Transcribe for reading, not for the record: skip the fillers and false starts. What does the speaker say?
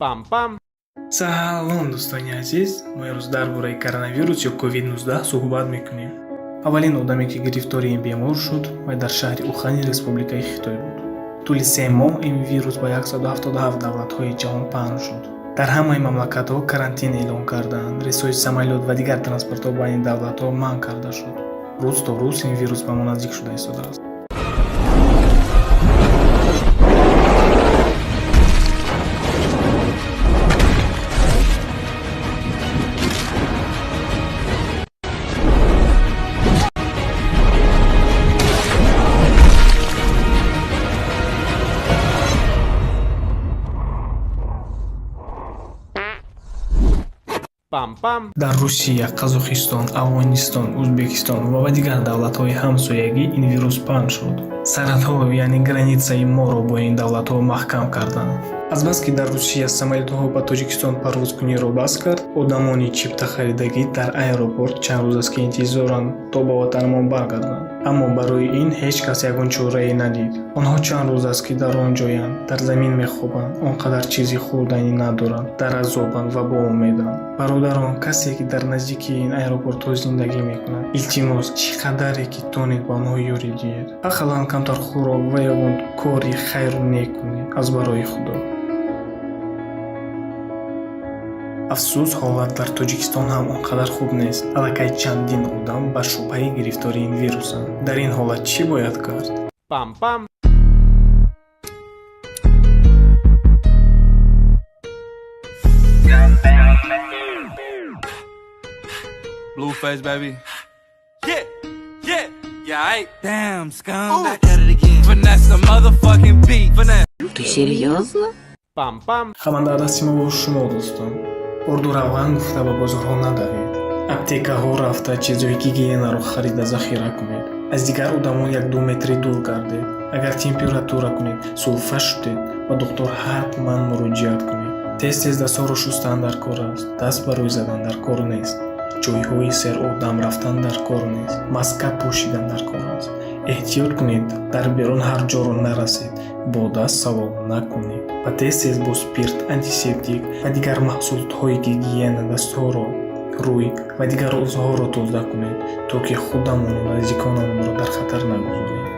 Пам-пам. Салом, дӯстони азиз. Мо имрӯз дар бораи коронавирус ё COVID-19 суҳбат мекунем. Аввалин одаме, ки гирифтори ин бемор шуд, вай дар шаҳри Ухани Республикаи Хитой буд. Тӯли 3 моҳ ин вирус ба 177 давлатҳои ҷаҳон паҳн шуд. Дар ҳамаи мамлакатҳо карантин эълон карданд, рейсҳои самолёт ва дигар транспортҳо байни давлатҳо манъ карда шуд. Рӯз то рӯз ин вирус ба мо наздик шуда истодааст. Пам-пам. Дар Русия, Қазоқистон, Афғонистон, Ӯзбекистон ва ба дигар давлатҳои ҳамсоягӣ ин вирус паҳн шуд. Сарҳадҳо, яъне границаи моро бо ин давлатҳо маҳкам карданд. Азбаски дар Русия самолётҳо ба Тоҷикистон парвозкуниро бас кард, одамони чиптахаридагӣ дар аэропорт чанд рӯз аст, ки интизоранд, то ба ватанамон баргарданд, аммо барои ин ҳеҷ кас ягон чорае надид. Онҳо чанд рӯз аст, ки дар он ҷоянд, дар замин мехобанд, он қадар чизи хӯрданӣ надоранд, дар азобанд ва боумеданд. Бародарон, касе ки дар наздикии ин аэропортҳо зиндагӣ мекунад, илтимос, чӣ қадаре ки тонед, ба онҳо ёрӣ диҳед, ақаллан камтар хӯрок ва ягон кори хайру нек кунед аз барои Худо. Афсӯс, ҳолат дар Тоҷикистон ҳам он қадар хуб нест. Аллакай чандин одам ба шубҳаи гирифтори ин вирусанд. Дар ин ҳолат чӣ бояд кард? Пам-пам. Blueface, baby. Yeah, I Damn, scum. Back at it again. Finesse the motherfucking beat. Finesse. Ты серьезно? Пам-пам. Ҳама дар дасти мо бо шумо, дӯстон. Орду равған гуфта ба бозорҳо надавед. Аптекаҳо рафта, чизҳои гигиенаро харида захира кунед. Аз дигар одамон 1-ду метрӣ дур гардед. Агар температура кунед, сулфа шудед, ба духтур ҳатман муроҷиат кунед. Тез тез дастҳоро шустан дар кор аст. Даст ба рӯй задан дар кор нест. Ҷойҳои серодам рафтан дар кор нест. Маска пӯшидан дар кор аст. Эҳтиёт кунед, дар берун ҳар ҷоро нарасед, бо даст салом накунед ва тез тез бо спирт, антисептик ва дигар маҳсулотҳои гигиена дастҳоро, рӯй ва дигар узвҳоро тоза кунед, то ки худамону наздиконамонро дар хатар нагузорем.